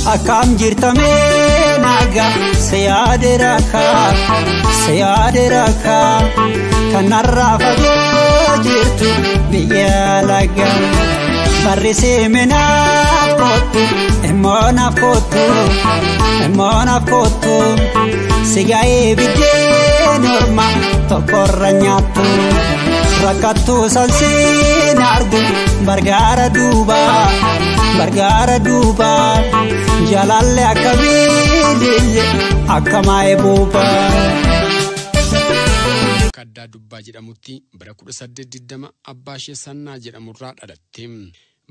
Akkam jirtamee nagaa siyaade rakkaa siyaade rakkaa kanarraa fagoo jirtu biyya lagaa barrisee minaaf kootu immoo naaf kootu immoo naaf kootu sigaa'ee biddeen orma tokkorra nyaattu rakkattuu sansiin argu bargaara duuba bargaara duuba jaalalli akka bilille akka maayee buuba. Addaa Dubbaa jedhamutti bara 1820 abbaa ishee Sannaa jedhamurraa dhalatte.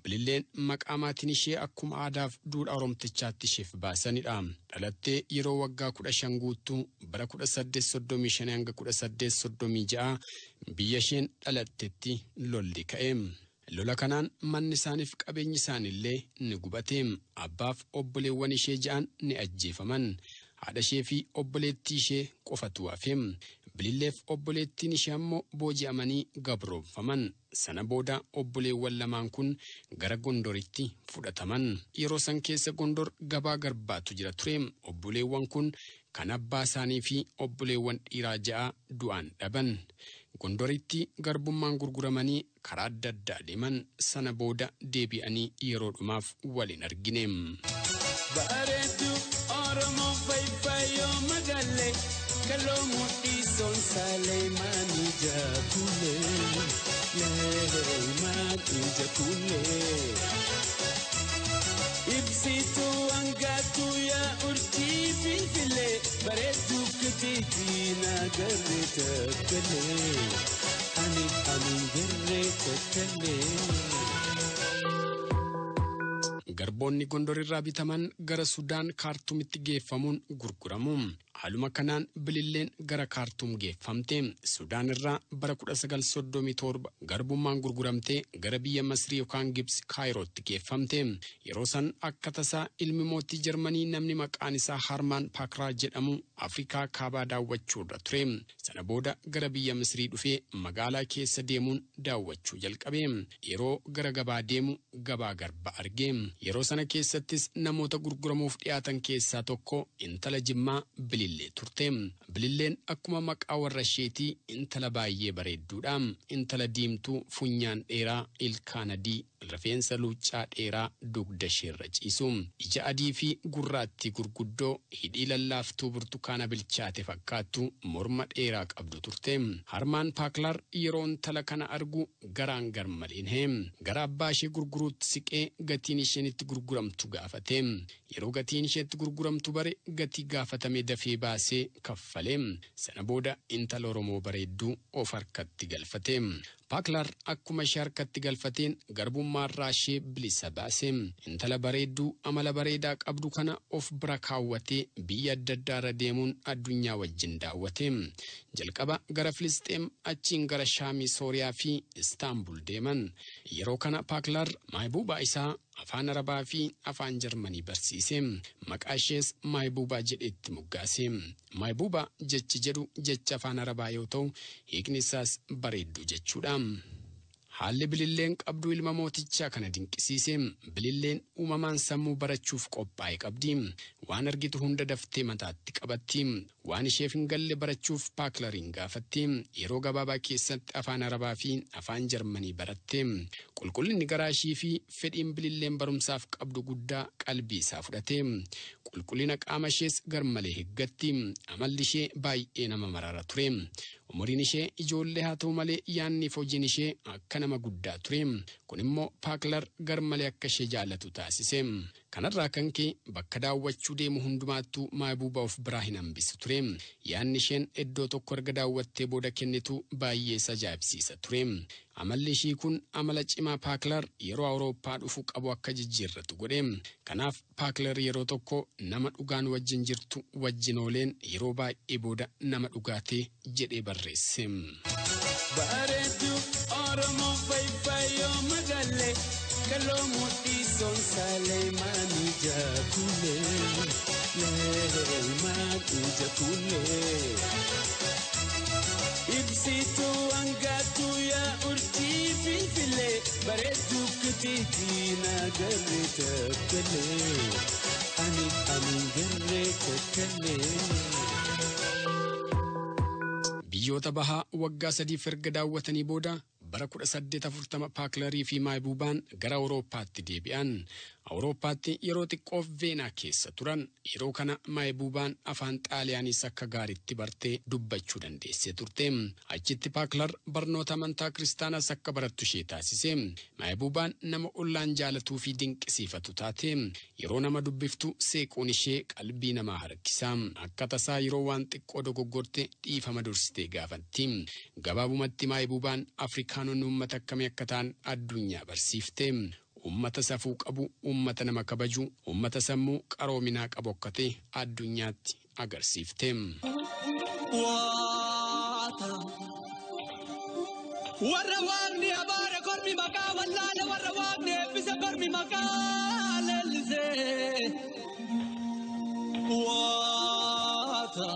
Bililleen maqaa maatiin ishee akkuma aadaaf duudhaa Oromtichaatti isheef baasanidha. Dhalattee yeroo waggaa 15 guutuu bara 1835 hanga 1836 biyya isheen dhalattetti lolli ka'e. Lola kanaan manni isaaniif qabeenyi isaaniillee ni gubate. Abbaaf obboleewwan ishee ja'an ni ajjeefaman. Haadha ishee fi obboleettii ishee qofatu hafe. Bililleef obboleettiin ishee ammoo booji'amanii gabroomfaman. Sana booda obboleewwan lamaan kun gara Gondoritti fudhataman. Yeroo san keessa Gondor gabaa garbaatu jira ture. Obboleewwan kun kan abbaa isaanii fi obboleewwan dhiiraa ja'a du'aan dhaban. Gondoritti garbummaan gurguramanii karaa adda addaa deeman. Sana booda deebi'anii yeroo dhumaaf waliin argine. Bareedduu Oromoo fayyoo magaalee kaloo mudhii sonsaalee maanii jaakulee maanii jaakulee. Ibsituu hangaatuu yaa urjii finfilee bareedduu kitiitii naagarree takkalee ani ani garree takkalee. Garboonni Gondor irraa bitaman gara Sudaan Kaartumitti geeffamuun gurguramu. Haaluma kanaan Bililleen gara Kaartum geeffamte. Sudaan irraa bara 1937 garbummaan gurguramte gara biyya Masrii yookaan Gibsi Kaayirootti geeffamte. Yeroo san akka tasaa ilmi mootii Jarmanii namni maqaan isaa Harmaan Paakraa jedhamu Afrikaa kaabaa daawwachuu irra ture. Sana booda gara biyya Misrii dhufee magaalaa keessa deemuun daawwachuu jalqabe. Yeroo gara gabaa deemu gabaa garba arge. Yeroo sana keessattis namoota gurguramuuf dhiyaatan keessaa tokko intala Jimmaa Bilillee turte. Bililleen akkuma maqaa warra isheetii intala baay'ee bareedduudha. Intala diimtuu funyaan dheeraa, ilkaan adii, rifeensa luuccaa dheeraa dugda isheerra ciisu. Ija adii fi gurraattii gurguddoo hidhii lallaaftuu burtukaana bilchaate fakkaattu morma dheeraa qabdu turte. Harmaan Paaklar yeroo intala kana argu garaan garmaleen hee. Gara abbaa ishee gurguruutti siqee gatiin isheen itti gurguramtu gaafate. Yeroo gatiin isheetti gurguramtu bare gatii gaafatame dafee baasee kaffale. Sana booda intala Oromoo bareedduu of harkatti galfate. Paaklar akkuma ishee harkatti galfateen garbummaarraa ishee bilisa baase. Intala bareedduu amala bareedaa qabdu kana of bira kaawwatee biyya adda addaarra deemuun addunyaa wajjin daawwate. Jalqaba gara Filisxeem achiin gara Shaamii Sooriyaa fi Istaanbul deeman. Yeroo kana Paaklar maayibuubaa isaa afaan Arabaa fi afaan Jarmanii barsiise. Maqaa ishees Maayibuubaa jedheetti moggaase. Maayibuubaa jechi jedhu jecha afaan Arabaa yoo ta'u hiikni isaas bareedduu jechuudha. Haalli Bililleen qabdu ilma mootichaa kana dinqisiise. Bililleen uumamaan sammuu barachuuf qophaa'e qabdi. Waan argitu hunda daftee mataatti qabatti. Waan isheef hin galle barachuuf Paaklariin gaafatti. Yeroo gabaabaa keessatti afaan Arabaa fi afaan Jarmanii baratte. Qulqullinni garaa ishii fi fedhiin Bililleen barumsaaf qabdu guddaa qalbii isaa fudhate. Qulqullina qaama ishees garmalee eeggatti. Amalli ishee baay'ee nama marara ture. Umuriin ishee ijoollee haa ta'u malee yaanni fi hojiin ishee akka nama guddaa ture. Kun immoo Paaklar garmalee akka ishee jaallatu taasise. Kanarraa kan ka'e bakka daawwachuu deemu hundumaattuu Maayibuubaa of biraa hin hambisu ture. Yaanni isheen iddoo tokko erga daawwattee booda kennitu baay'ee isa ajaa'ibsiisa ture. Amalli ishii kun amala cimaa Paaklar yeroo Awurooppaa dhufu qabu akka jijjiirratu godhe. Kanaaf Paaklar yeroo tokko nama dhugaan wajjin jirtu wajjin ooleen yeroo baay'ee booda nama dhugaatee jedhee barreesse. Bareedduu Oromoo fayyoo magaalee kaloo mudhii sonsaalee maanii jaakulee maanii jaakulee. Ibsituu hangaatuu yaa urjii finfilee bareedduu kitiitii naagarree takkalee. ani garree takkallee. Biyyoota bahaa waggaa 3f erga daawwatanii booda bara 1840 Paaklarii fi Maayibuubaan gara Awurooppaatti deebi'an. Awurooppaatti yeroo xiqqoof Veenaa keessa turan. Yeroo kana Maayibuubaan afaan Xaaliyaaniis akka gaariitti bartee dubbachuu dandeessee turte. Achitti Paaklar barnoota amantaa kiristaanaas akka barattu ishee taasise. Maayibuubaan nama ollaan jaalatuu fi dinqisiifatu taate. Yeroo nama dubbiftu seequun ishee qalbii namaa harkisa. Akka tasaa yeroo waan xiqqoo dogoggorte dhiifama dursitee gaafatti. Gabaabumatti Maayibuubaan Afrikaanonni uummata akkamii akka ta'an addunyaa barsiifte. Uummata safuu qabu, uummata nama kabaju, uummata sammuu qaroominaa qabu akka ta'e addunyaatti agarsiifte. Warra waaqni abaare kormi maqaa wallaale, warra waaqni eebbise kormi maqaa leellise. Waata.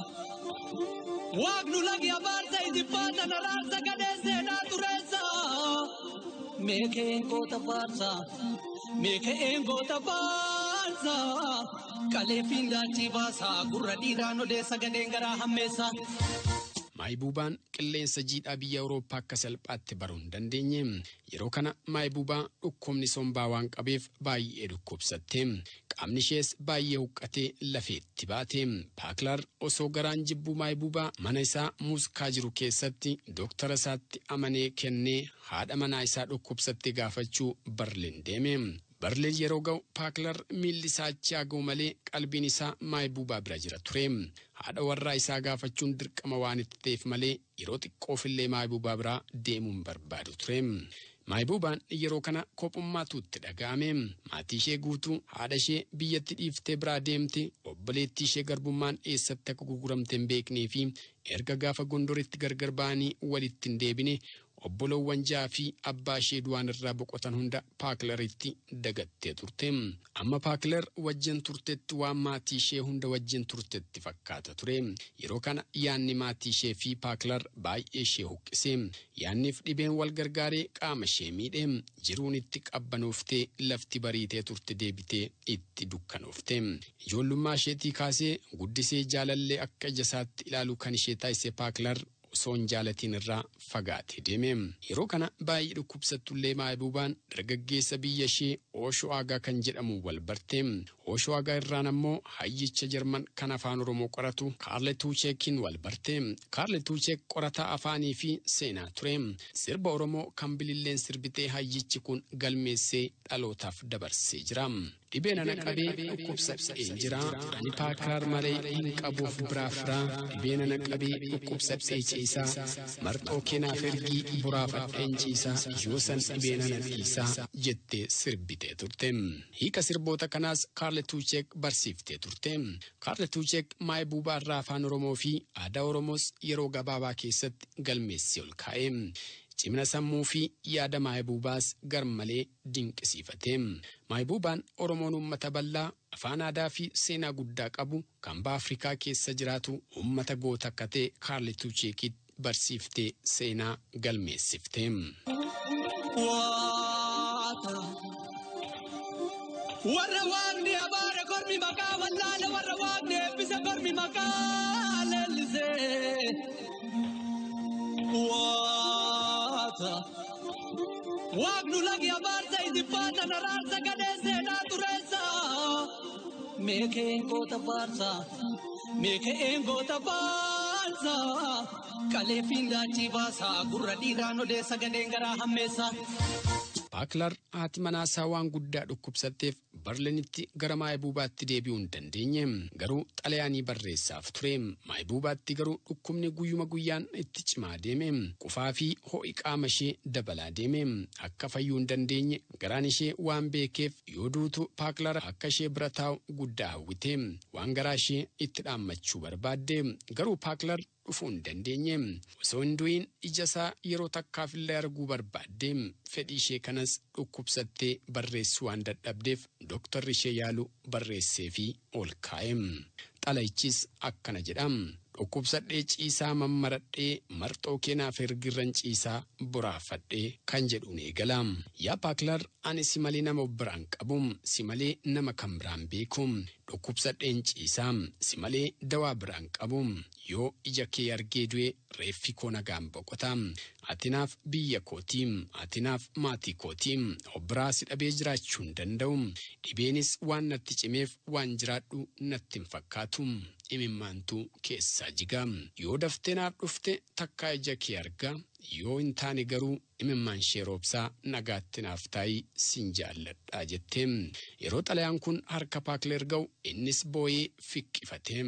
Waaqnu lagi abaarsa ijibbaata naraarsa gadhee seenaa tureessa. Meekeen goota faarsa, meekeen goota faarsa. Kalee fiindaachii baasa, gurra dhiiraan odeessa gadheen garaa hammeessa. Maayibuubaan qilleensa jiidhaa biyya Awurooppaa akka salphaatti baruu hin dandeenye. Yeroo kana Maayibubaa dhukkubni sombaa waan qabeef baay'ee dhukkubsatte. Qaamni ishees baay'ee huqqatee lafeetti baate. Paaklar osoo garaan jibbuu Maayibubaa mana isaa Muuskaa jiru keessatti dooktara isaatti amanee kennee haadha manaa isaa dhukkubsatte gaafachuu Berliin deeme. Berliin yeroo ga'u Paaklar miilli isaa achi haa ga'u malee qalbiin isaa Maayibubaa bira jira ture. Haadha warraa isaa gaafachuun dirqama waan itti ta'eef malee yeroo xiqqoofillee Maayibubaa biraa deemuun barbaadu ture. Maayibubaan yeroo kana kophummaatu itti dhaga'ame. Maatii ishee guutuu, haadha ishee biyyatti dhiiftee biraa deemte, obboleettii ishee garbummaan eessatti akka gurguramte hin beeknee fi erga gaafa Gondoritti gargar ba'anii walitti hin deebine obboloowwan 6 fi abbaa ishee du'aan irraa boqotan hunda Paaklaritti dagattee turte. Amma Paaklar wajjin turtetti waan maatii ishee hunda wajjin turtetti fakkaata ture. Yeroo kana yaanni maatii ishee fi Paaklar baay'ee ishee huqqise. Yaanniif dhibeen wal gargaaree qaama ishee miidhe. Jiruun itti qabbanooftee lafti bariitee turte deebitee itti dukkanoofte. Ijoollummaa isheetii kaasee guddisee jaalallee akka ija isaatti ilaalu kan ishee taasise Paaklar osoo hin jaalatiin irraa fagaatee deeme. Yeroo kana baay'ee dhukkubsattullee Maayibubaan dargaggeessa biyya ishee Ooshoo Aagaa kan jedhamu wal barte. Ooshoo Aagaa irraan ammoo hayyicha Jarman kan afaan Oromoo qoratu Kaarle Tuucheekiin wal barte. Kaarle Tuucheek qorataa afaanii fi seenaa ture. Sirba Oromoo kan bililleen sirbitee hayyichi kun galmeessee dhalootaaf dabarsee jira. Dhibeen ana qabee dhukkubsadheen jira. Ani Paaklar malee hin qabuuf biraa firaa. Dhibeen ana qabee dhukkubsadhee ciisaa. Marxoo keenaaf ergii buraafadheen ciisaa. Yoo san dhibeen ana dhiisaa jettee sirbitee turte. Hiika sirboota kanaas Kaarle Tuucheek barsiiftee turte. Kaarle Tuucheek Maayibubaa irraa afaan Oromoo fi aadaa Oromoos yeroo gabaabaa keessatti galmeessee ol kaa'e. Cimina sammuu fi yaada Maayibubaas garmalee dinqisiifate. Maayibubaan Oromoon uummata bal'aa afaan aadaa fi seenaa guddaa qabu kan baha Afrikaa keessa jiraatu uummata goota akka ta'e Kaarle Tuucheekitti barsiiftee seenaa galmeessifte. Warra waaqni abaare kormi maqaa wallaale, warra waaqni eebbise kormi maqaa leellise. Waata. Waaqnu lagi abaarsa ijibbaata naraarsa gadhee seenaa tureessa. Meekeen goota faarsa, meekeen goota faarsa. Kalee fiindaachii baasa, gurra dhiiraan odeessa gadheen garaa hammeessa. Paaklar haati manaasaa waan guddaa dhukkubsatteef Berliinitti gara Maayibuubaatti deebi'uu hin dandeenye. Garuu xalayaanii barreessaaf ture. Maayibuubaatti garuu dhukkubni guyyuma guyyaan itti cimaa deeme. Qufaa fi ho'i qaama ishee dabalaa deeme. Akka fayyuu hin dandeenye garaan ishee waan beekeef yoo duutu Paaklar akka ishee bira taa'u guddaa hawwite. Waan garaa ishee itti dhaammachuu barbaadde. Garuu Paaklar dhufuu hin dandeenye. Osoo hin du'in ija isaa yeroo takkaafillee arguu barbaadde. Fedhii ishee kanas dhukkubsattee barreessuu waan dadhabdeef dooktarri ishee yaalu barreessee fi ol kaa'e. Xalayichis akkana jedha. Dhukkubsadhee ciisaa mammaradhee marxoo keenaaf ergirran ciisaa boraafadhee kan jedhuun eegala. Yaa Paaklar, ani si malee nama biraan qabu, si malee nama kan biraan beeku. Dhukkubsadheen ciisaa, si malee dawaa biraan qabu. Yoo ija kee argee du'e reeffi koo nagaan boqota. Ati naaf biyya kooti, ati naaf maatii kooti. Obbiraa si dhabee jiraachuu hin danda'u. Dhibeenis waan natti cimeef waan jiraadhu natti hin fakkaatu. Imimmaantu keessaa jiga. Yoo daftee naaf dhufte takkaa ija kee arga. Yoo hin taane garuu imimmaan ishee roobsaa nagaatti naaf taa'i, sin jaalladha jette. Yeroo xalayaan kun harka Paakler ga'u innis boo'ee fiqqifate.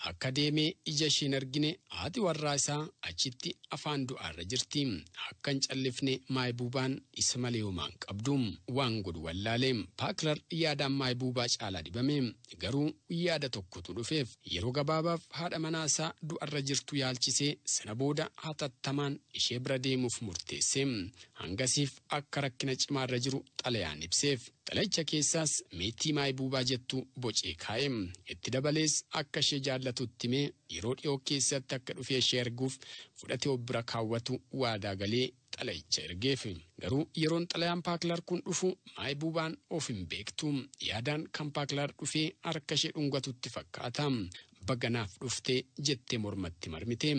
Akka deemee ija isheen argine haati warraa isaa achitti afaan du'aarra jirti. Akka hin callifne Maayibuubaan isa malee homaan qabdu. Waan godhu wallaale. Paaklar yaadaan Maayibuubaa caalaa dhibame. Garuu yaada tokkotu dhufeef. Yeroo gabaabaaf haadha manaa isaa du'arra jirtu yaalchisee sana booda hatattamaan ishee bira deemuuf murteesse. Hangasiif akka rakkina cimaarra jiru xalayaan ibseef. Xalayicha keessaas meetii Maayibuubaa jettu bocee kaa'e. Itti dabalees akka ishee jaallatutti himee yeroo dhiyoo keessatti akka dhufee ishee arguuf fudhatee of bira kaawwatu waadaa galee xalayicha ergeef. Garuu yeroon xalayaan Paaklar kun dhufu Maayibuubaan of hin beektu. Yaadaan kan Paaklar dhufee harka ishee dhungatutti fakkaata. Baganaaf dhuftee jettee mormatti marmite.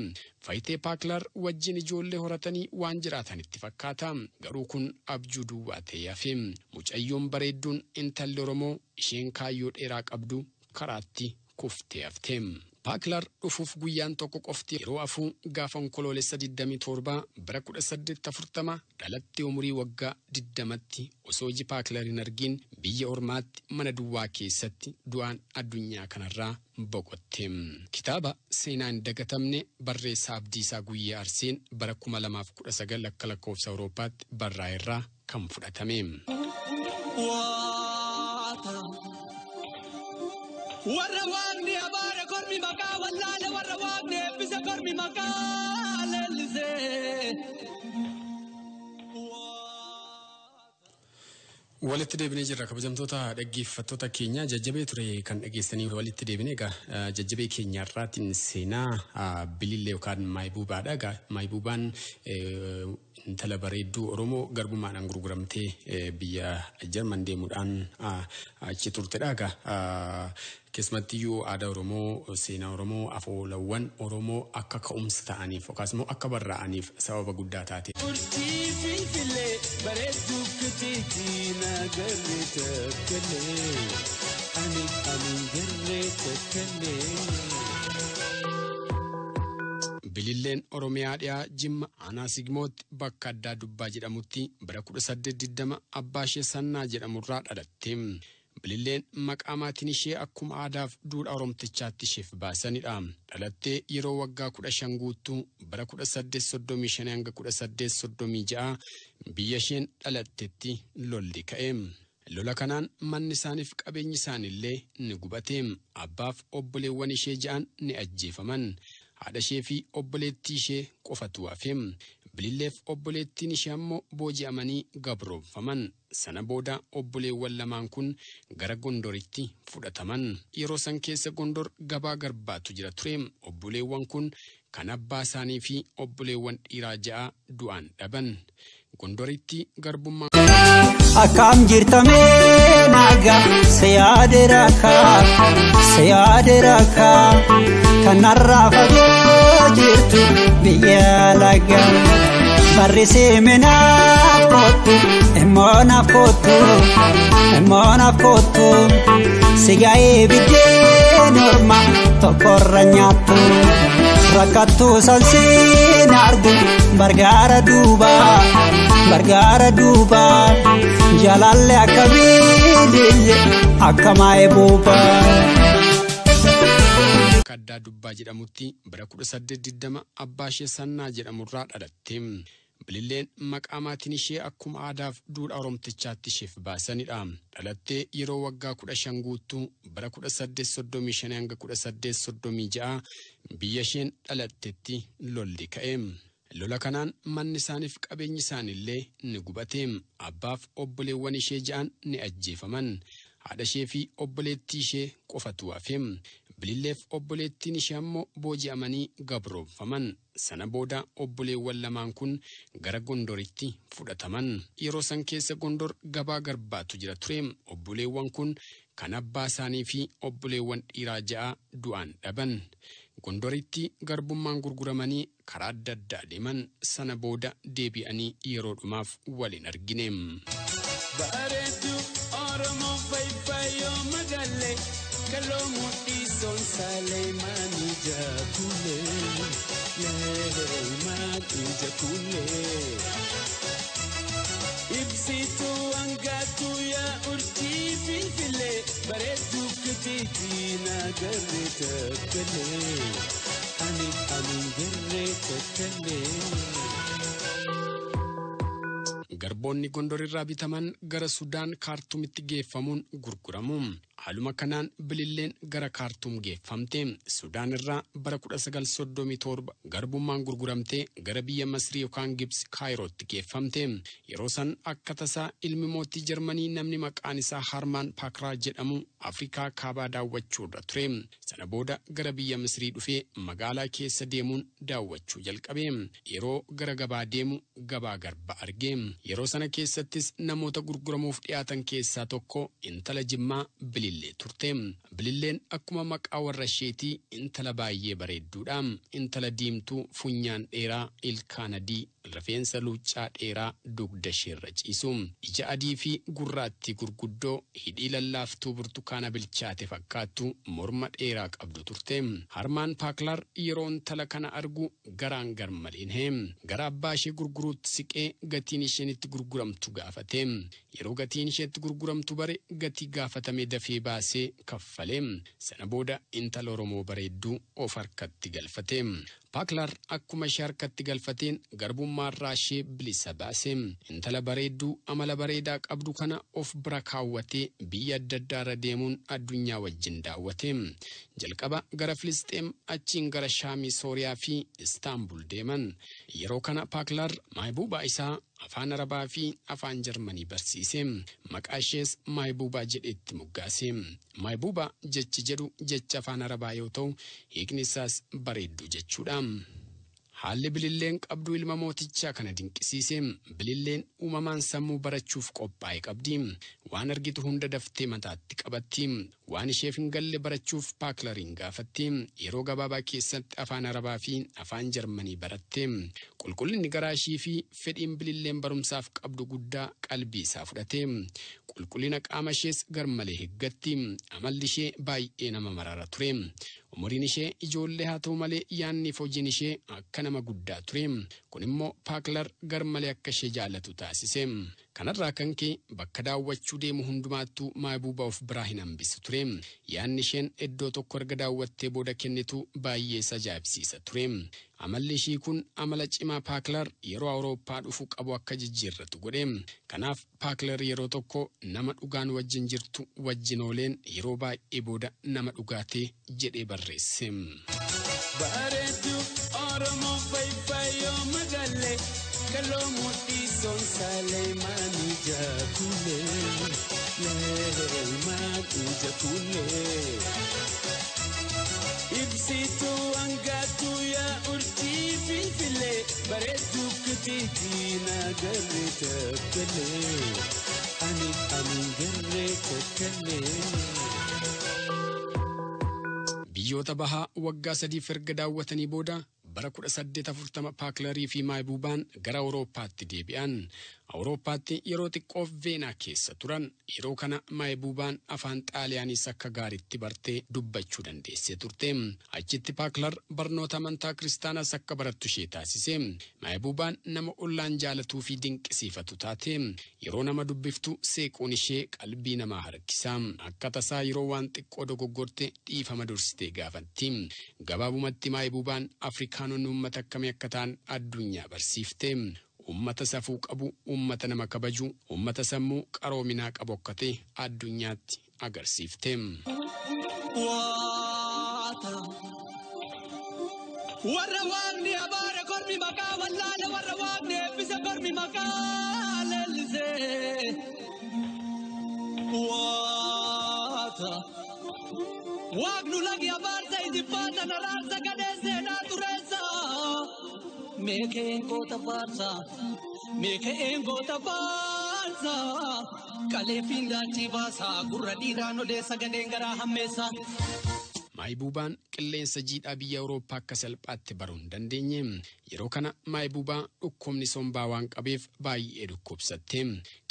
Fayitee Paaklar wajjin ijoollee horatanii waan jiraatanitti fakkaata. Garuu kun abjuu duwwaa ta'ee hafe. Mucayyoon bareedduun intalli Oromoo isheen kaayyoo dheeraa qabdu karaatti kuftee hafte. Paaklar dhufuuf guyyaan tokko qofti yeroo afuu gaafa Onkoloolessa 27 bara 1840 dhalattee umurii waggaa 20tti osoo iji Paaklar hin argin biyya ormaatti mana duwwaa keessatti du'aan addunyaa kanarraa boqotte. Kitaaba seenaa hin dagatamne barreessaa Abdiisaa Guyyee Arseen bara 2019 akka lakkoofsa Awurooppaatti barraa'e irraa kan fudhatame. Warra waaqni abaare kormi maqaa wallaale, warra waaqni eebbise kormi maqaa leellisee. Walitti deebinee jirra, kabajamtoota dhaggeeffattoota keenya. Jajjabee ture kan dhageessanii. Walitti deebinee egaa jajjabee keenya irraatiin seenaa Bilillee yookaan Maayibuubaadha. Egaa Maayibuubaan intala bareedduu Oromoo garbummaadhaan gurguramtee biyya Jarman deemuudhaan achi turtedha. Egaa keessumattiyyuu aadaa Oromoo, seenaa Oromoo, afoolawwan Oromoo akka ka'umsa ta'aniif yookaas immoo akka barraa'aniif sababa guddaa taate. Urjii finfilee bareedduu kitiitii na garree takkalee, ani garree takkalee. Bililleen Oromiyaa dhiyaa Jimma aanaa Sigmootti bakka addaa Dubbaa jedhamutti bara 1820 abbaa ishee Sannaa jedhamurraa dhalatte. Bililleen maqaa maatiin ishee akkuma aadaaf duudhaa Oromtichaatti isheef baasanidha. Dhalattee yeroo waggaa 15 guutuu bara 1835 hanga 1836 biyya isheen dhalattetti lolli ka'e. Lola kanaan manni isaaniif qabeenyi isaaniillee ni gubate. Abbaaf obboleewwan ishee ja'an ni ajjeefaman. Haadha ishee fi obboleettii ishee qofatu hafe. Bililleef obboleettiin ishee ammoo booji'amanii gabroonfaman. Sana booda obboleewwan lamaan kun gara Gondoritti fudhataman. Yeroo san keessa Gondor gabaa garbaatu jira ture. Obboleewwan kun kan abbaa isaanii fi obboleewwan dhiiraa ja'a du'aan dhaban. Gondoritti garbummaa Akkam jirtamee nagaa, siyaade rakkaa, siyaade rakkaa, kanarraa fagoo jirtu biyya lagaa. Barrisee minaaf kottu, immoo naaf kottu, immoo naaf kottu, si ga'ee biddeen orma tokkorra nyaattu. Rakkattuu sansiin argu bargaara duuba, bargaara duuba, jaalalli akka bilille akka maa'ee buuba. Bakka addaa Dubbaa jedhamutti bara 1820 abbaa ishee Sannaa jedhamurraa dhalatte. Bililleen maqaa maatiin ishee akkuma aadaaf duudhaa Oromtichaatti isheef baasanidha. Dhalattee yeroo waggaa 15 guutuu bara 1835 hanga 1836 biyya isheen dhalattetti lolli ka'e. Lola kanaan manni isaaniif qabeenyi isaaniillee ni gubate. Abbaaf obboleewwan ishee ja'an ni ajjeefaman. Haadha ishee fi obboleettii ishee qofatu hafe. Bililleef obboleettiin ishee ammoo booji'amanii gabroonfaman. Sana booda obboleewwan lamaan kun gara Gondoritti fudhataman. Yeroo san keessa Gondor gabaa garbaatu jira ture. Obboleewwan kun kan abbaa isaanii fi obboleewwan dhiiraa 6 du'aan dhaban. Gondoritti garbummaan gurguramanii karaa adda addaa deeman. Sana booda deebi'anii yeroo dhumaaf wal hin argine. Bareedduu Oromoo fayyoo magaalee kaloo mudhii sonsaalee maanii jaakulee maanii jaakulee. Ibsituu hangaatuu yaa urjii finfilee bareedduu kitiitii nagarree takkalee ani ani garree takkalee. Garboonni Gondor irraa bitaman gara Sudaan Kaartumitti geeffamuun gurguramu. Haaluma kanaan Bililleen gara Kaartum geeffamte. Sudaan irraa bara 1937 garbummaan gurguramtee gara biyya Masrii yookaan Gibsi Kaayirootti geeffamte. Yeroo san akka tasaa ilmi mootii Jarmanii namni maqaan isaa Harmaan Paakraa jedhamu Afrikaa kaabaa daawwachuu irra ture. Sana booda gara biyya Misrii dhufee magaalaa keessa deemuun daawwachuu jalqabe. Yeroo gara gabaa deemu gabaa garba arge. Yeroo sana keessattis namoota gurguramuuf dhiyaatan keessaa tokko intala Jimmaa Bilillee turte. Bililleen akkuma maqaa warra isheetii intala baay'ee bareedduudha. Intala diimtuu funyaan dheeraa, ilkaan adii, rifeensa luuccaa dheeraa dugda isheerra ciisu. Ija adii fi gurraattii gurguddoo, hidhii lallaaftuu burtukaana bilchaate fakkaattu, morma dheeraa qabdu turte. Harmaan Paaklar yeroo intala kana argu garaan garmaleen hee. Gara abbaa ishee gurguruutti siqee gatiin isheen itti gurguramtu gaafate. Yeroo gatiin isheetti gurguramtu bare gatii gaafatame dafee baasee kaffale. Sana booda intala Oromoo bareedduu of harkatti galfate. Paaklar akkuma ishee harkatti galfateen garbummaarraa ishee bilisa baase. Intala bareedduu amala bareedaa qabdu kana of bira kaawwatee biyya adda addaarra deemuun addunyaa wajjin daawwate. Jalqaba gara Filisxeem, achiin gara Shaamii, Sooriyaa fi Istaanbul deeman. Yeroo kana Paaklar maayibuubaa isaa afaan Arabaa fi afaan Jarmanii barsiise. Maqaa ishees Maayibuubaa jedheetti moggaase. Maayibuubaa jechi jedhu jecha afaan Arabaa yoo ta'u hiikni isaas bareedduu jechuudha. Haalli Bililleen qabdu ilma mootichaa kana dinqisiise. Bililleen uumamaan sammuu barachuuf qophaa'e qabdi. Waan argitu hunda daftee mataatti qabatti. Waan isheef hin galle barachuuf Paaklariin gaafatti. Yeroo gabaabaa keessatti afaan Arabaa fi afaan Jarmanii baratte. Qulqullinni garaa ishii fi fedhiin Bililleen barumsaaf qabdu guddaa qalbii isaa fudhate. Qulqullina qaama ishees garmalee eeggatti. Amalli ishee baay'ee nama marara ture. Umuriin ishee ijoollee haa ta'u malee yaanni fi hojiin ishee akka nama guddaa ture. Kun immoo Paaklar garmalee akka ishee jaallatu taasise. Kanarraa kan ka'e bakka daawwachuu deemu hundumaattuu Maayibuubaa of biraa hin hambisu ture. Yaanni isheen iddoo tokko erga daawwattee booda kennitu baay'ee isa ajaa'ibsiisa ture. Amalli ishii kun amala cimaa Paaklar yeroo Awurooppaa dhufu qabu akka jijjiirratu godhe. Kanaaf Paaklar yeroo tokko nama dhugaan wajjin jirtu wajjin ooleen yeroo baay'ee booda nama dhugaatee jedhee barreesse. Bareedduu Oromoo fayyoo magaalee kaloo mudhii sonsaalee maanii jaakulee maanii jaakulee. Ibsituu hangaatuu yaa urjii finfilee bareedduu kitiitii nagarree takkalee ani ani garree takkalee. Biyyoota bahaa waggaa 3 erga daawwatanii booda bara 1840 Paaklarii fi Maayibuubaan gara Awurooppaatti deebi'an. Awurooppaatti yeroo xiqqoof Veenaa keessa turan. Yeroo kana Maayibuubaan afaan Xaaliyaaniis akka gaariitti bartee dubbachuu dandeessee turte. Achitti Paaklar barnoota amantaa kiristaanaas akka barattu ishee taasise. Maayibuubaan nama ollaan jaalatuu fi dinqisiifatu taate. Yeroo nama dubbiftu seequun ishee qalbii namaa harkisa. Akka tasaa yeroo waan xiqqoo dogoggorte dhiifama dursitee gaafatti. Gabaabumatti Maayibuubaan Afrikaanonni uummata akkamii akka ta'an addunyaa barsiifte. Uummata safuu qabu, uummata nama kabaju, uummata sammuu qaroominaa qabu akka ta'e addunyaatti agarsiifte. Warra waaqni abaare kormi maqaa wallaale warra waaqni eebbise kormi maqaa leellise. Waata. Waaqnu lagi abaarsa izibbaata naraarsa gadhee seenaa tureessa. Meekeen goota faarsa. Meekeen goota faarsa. Kalee fiindaachii baasa gurra dhiiraan odeessa gadheen garaa hammeessa. Maayibuubaan qilleensa jiidhaa biyya Awurooppaa akka salphaatti baruu hin dandeenye. Yeroo kana Maayibubaa dhukkubni sombaa waan qabeef baay'ee dhukkubsatte.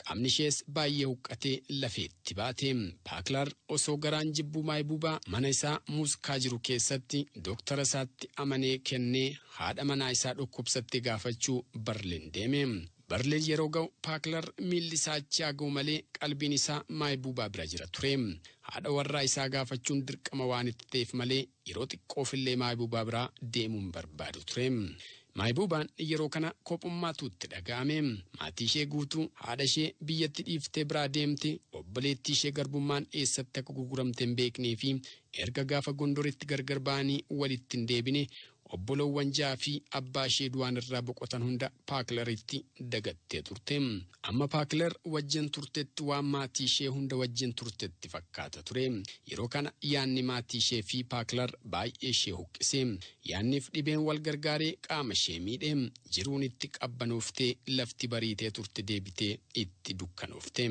Qaamni ishees baay'ee huqqatee lafeetti baate. Paaklar osoo garaan jibbuu Maayibubaa mana isaa Muuskaa jiru keessatti dooktara isaatti amanee kennee haadha manaa isaa dhukkubsatte gaafachuu Berliin deeme. Berliin yeroo ga'u Paaklar miilli isaa achi haa ga'u malee qalbiin isaa Maayibubaa bira jira ture. Haadha warraa isaa gaafachuun dirqama waan itti ta'eef malee yeroo xiqqoofillee Maayibubaa biraa deemuun barbaadu ture. Maayibubaan yeroo kana kophummaatu itti dhaga'ame. Maatii ishee guutuu haadha ishee biyyatti dhiiftee biraa deemte, obboleettii ishee garbummaan eessatti akka gurguramte hin beeknee fi erga gaafa Gondoritti gargar ba'anii walitti hin deebine obboloowwan 6 fi abbaa ishee du'aan irraa boqotan hunda Paaklaritti dagattee turte. Amma Paaklar wajjin turtetti waan maatii ishee hunda wajjin turtetti fakkaata ture. Yeroo kana yaanni maatii ishee fi Paaklar baay'ee ishee huqqise. Yaanniif dhibeen wal gargaaree qaama ishee miidhe. Jiruun itti qabbanooftee lafti bariitee turte deebitee itti dukkanoofte.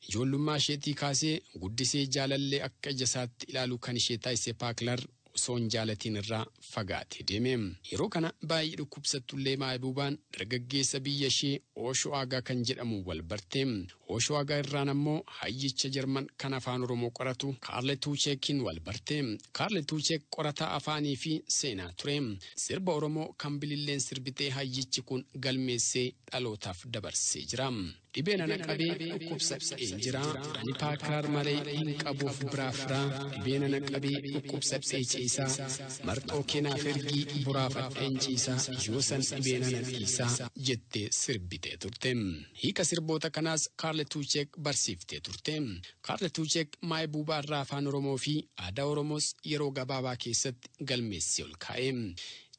Ijoollummaa isheetii kaasee guddisee jaalallee akka ija isaatti ilaalu kan ishee taasise Paaklar osoo hin jaalatiin irraa fagaatee deeme. Yeroo kana baay'ee dhukkubsattullee Maayibubaan dargaggeessa biyya ishee Ooshoo Aagaa kan jedhamu wal barte. Ooshoo Aagaa irraan ammoo hayyicha Jarman kan afaan Oromoo qoratu Kaarle Tuucheekiin wal barte. Kaarle Tuucheek qorataa afaanii fi seenaa ture. Sirba Oromoo kan bililleen sirbitee hayyichi kun galmeessee dhalootaaf dabarsee jira. Dhibeen ana qabee dhukkubsadheen jira. Ani Paaklar malee hin qabuuf biraa firaa. Dhibeen ana qabee dhukkubsadhee ciisaa. Marxoo keenaaf ergii boraafadheen ciisaa. Yoo san dhibeen ana dhiisaa jettee sirbitee turte. Hiika sirboota kanaas Kaarle Tuucheek barsiiftee turte. Kaarle Tuucheek Maayibubaa irraa afaan Oromoo fi aadaa Oromoos yeroo gabaabaa keessatti galmeessee ol kaa'e.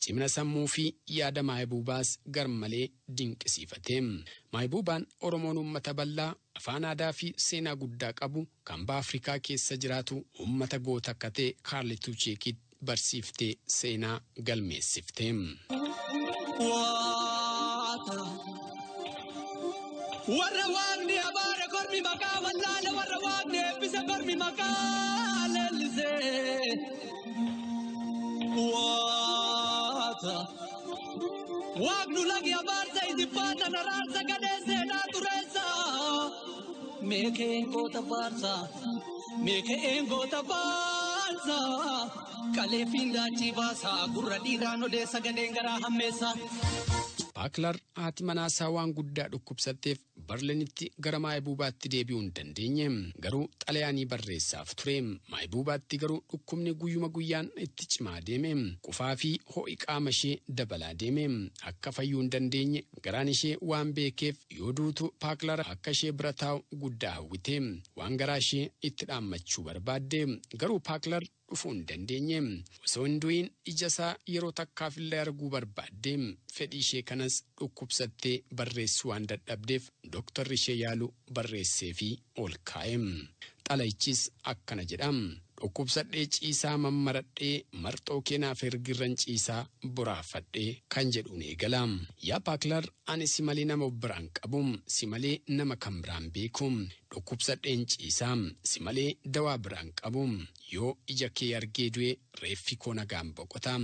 Cimina sammuu fi yaada Maayibubaas garmalee dinqisiifate. Maayibubaan Oromoon uummata bal'aa afaan aadaa fi seenaa guddaa qabu kan baha Afrikaa keessa jiraatu uummata goota akka ta'e Kaarle Tuucheekitti barsiiftee seenaa galmeessifte. Warra waaqni abaare kormi maqaa wallaale warra waaqni eebbise kormi maqaa leellisee. Waata. Waaqnu lagi abaarsa izibbaata naraarsa gadhee seenaa tureessa. Meekeen goota faarsa. Meekeen goota faarsa. Kalee fiindaachii baasa gurra dhiiraan odeessa gadheen garaa hammeessa. Paaklar haati manaasaa waan guddaa dhukkubsatteef Berliinitti gara Maayibuubaatti deebi'uu hin dandeenye. Garuu xalayaanii barreessaaf ture. Maayibuubaatti garuu dhukkubni guyyuma guyyaan itti cimaa deeme. Qufaa fi ho'i qaama ishee dabalaa deeme. Akka fayyuu hin dandeenye garaan ishee waan beekeef yoo duutu Paaklar akka ishee bira taa'u guddaa hawwite. Waan garaa ishee itti dhaammachuu barbaadde. Garuu Paaklar dhufuu hin dandeenye. Osoo hin du'in ija isaa yeroo takkaafillee arguu barbaadde. Fedhii ishee kanas dhukkubsattee barreessuu waan dadhabdeef dooktarri ishee yaalu barreessee fi ol kaa'e. Xalayichis akkana jedha. Dhukkubsadhee ciisaa mammaradhee marxoo keenaaf ergirran ciisaa boraafadhee kan jedhuun eegala. Yaa Paaklar, ani si malee nama biraan qabu, si malee nama kan biraan beeku. Dhukkubsadheen ciisaa, si malee dawaa biraan qabu. Yoo ija kee argee du'e reeffi koo nagaan boqota.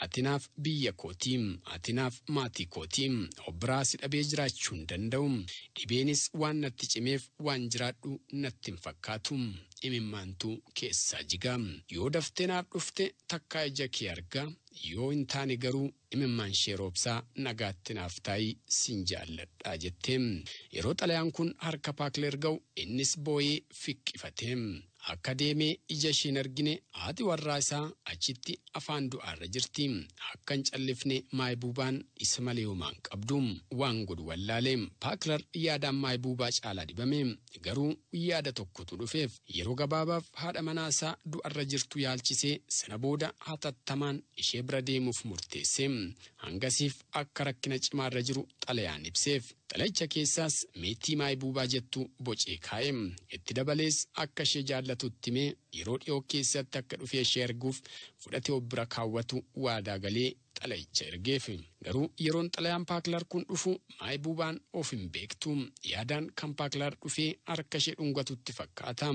Ati naaf biyya kootii, ati naaf maatii kootii. Obbiraa si dhabee jiraachuu hin danda'u. Dhibeenis waan natti cimeef waan jiraadhu natti hin fakkaatu. Imimmaantu keessaa jiga. Yoo daftee naaf dhufte takkaa ija kee arga. Yoo hin taane garuu imimmaan ishee roobsaa nagaatti naaf taa'i sin jaalladhaa jette. Yeroo xalayaan kun harka Paakler ga'u innis boo'ee fiqqifate. Akka deemee ija isheen argine haati warraa isaa achitti afaan du'aarra jirti. Akka hin callifne Maayibubaan isa malee homaa hin qabdu. Waan godhu wallaale. Paaklar yaadaan Maayibubaa caalaa dhibame. Garuu yaada tokkotu dhufeef. Yeroo gabaabaaf haadha manaa isaa du'arra jirtu yaalchisee sana booda hatattamaan ishee bira deemuuf murteesse. Hangasiif akka rakkina cimaarra jiru xalayaan ibseef. Xalayicha keessaas meetii Maayibuubaa jettu bocee kaa'e. Itti dabalees akka ishee jaallatutti himee yeroo dhiyoo keessatti akka dhufee ishee arguuf fudhatee of bira kaawwatu waadaa galee xalayicha ergeef. Garuu yeroon xalayaan Paaklar kun dhufu Maayibuubaan of hin beektu. Yaadaan kan Paaklar dhufee harka ishee dhungatutti fakkaata.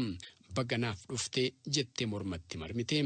Baganaaf dhuftee jettee mormatti marmite.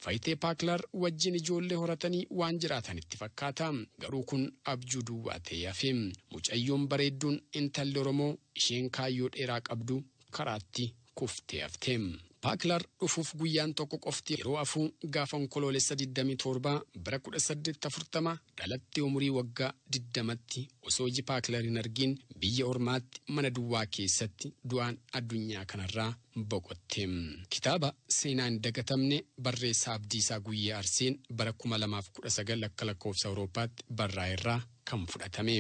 Fayitee Paaklar wajjin ijoollee horatanii waan jiraatanitti fakkaata. Garuu kun abjuu duwwaa ta'ee hafe. Mucayyoon bareedduun intalli Oromoo isheen kaayyoo dheeraa qabdu karaatti kuftee hafte. Paaklar dhufuuf guyyaan tokko qofti yeroo afuu gaafa Onkoloolessa 27 bara 1840 dhalattee umurii waggaa 20tti osoo iji Paaklar hin argin biyya ormaatti mana duwwaa keessatti du'aan addunyaa kanarraa boqotte. Kitaaba seenaa hin dagatamne barreessaa Abdiisaa Guyyee Arseen bara 2019 akka lakkoofsa Awurooppaatti barraa'e irraa kan fudhatame.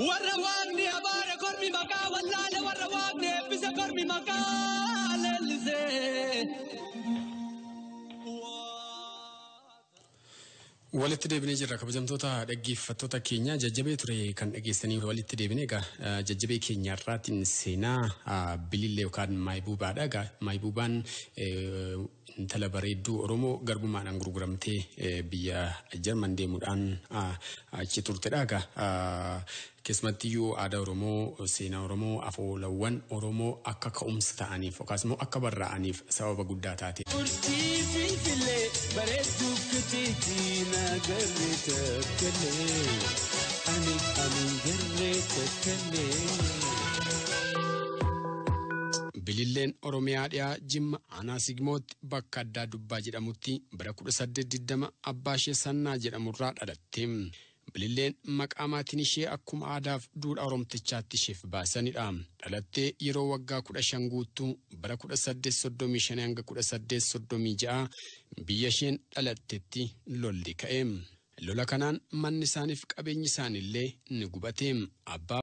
Warra waaqni abaare kormi maqaa wallaale, warra waaqni eebbise kormi maqaa leellise. Walitti deebinee jirra, kabajamtoota dhaggeeffattoota keenya. Jajjabee ture kan dhageessanii. Walitti deebinee egaa jajjabee keenya irraatiin seenaa Bilillee yookaan Maayibuubaadha. Egaa Maayibuubaan intala bareedduu Oromoo garbummaadhaan gurguramtee biyya Jarman deemuudhaan achi turtedha. Egaa keessumattiyyuu aadaa Oromoo, seenaa Oromoo, afoolawwan Oromoo akka ka'umsa ta'aniif yookaas immoo akka barraa'aniif sababa guddaa taate. Urjii finfinnee bareedduu kitiitii na garree takkalee ani ani garree takkalee. Bililleen Oromiyaa dhiyaa Jimma aanaa Sigmootti bakka addaa Dubbaa jedhamutti bara 1820 abbaa ishee Sannaa jedhamurraa dhalatte. Bililleen maqaa maatiin ishee akkuma aadaaf duudhaa Oromtichaatti isheef baasanidha. Dhalattee yeroo waggaa 15 guuttuu bara 1835 hanga 1836 biyya isheen dhalattetti lolli ka'e. Lola kanaan manni isaaniif qabeenyi isaaniillee ni gubate. Abbaa